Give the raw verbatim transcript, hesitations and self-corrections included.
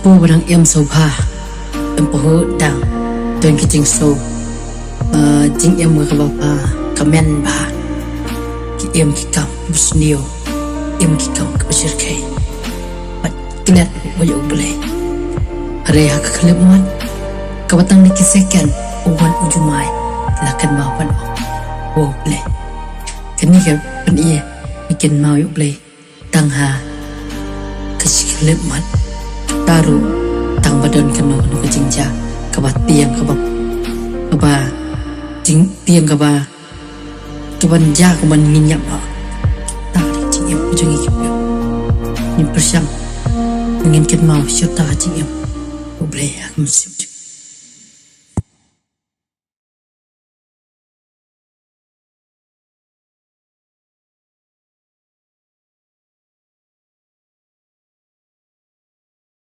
Pyrshang im sngewbha, im pyrshang dang, don ki jingsngew, eh, jingim kaba bha, ka myn bha, ki im ki kam kaba sniew, im ki kam kaba shyrkhei. Bad klet u ïa U Blei. Hynrei ha ka khyllipmat kaba tang na ki second, u wan u jumai, la kynmaw ban ong, "Wow, Blei." Kane ka pyni ïa ka kynmaw ïa U Blei. Tang ha ka shi khyllipmat, tang ruh, tang ba don kano kano ka jingjia kaba tieng, kaba, kaba jing tieng, kaba, kaban jia, kaban ngin ïap noh. Tang ka jingim ka jong ngi ki briew. Ngin pyrshang, ngin kynmaw shuh tang ka jingim U Blei ha ka mynsiem jong ngi.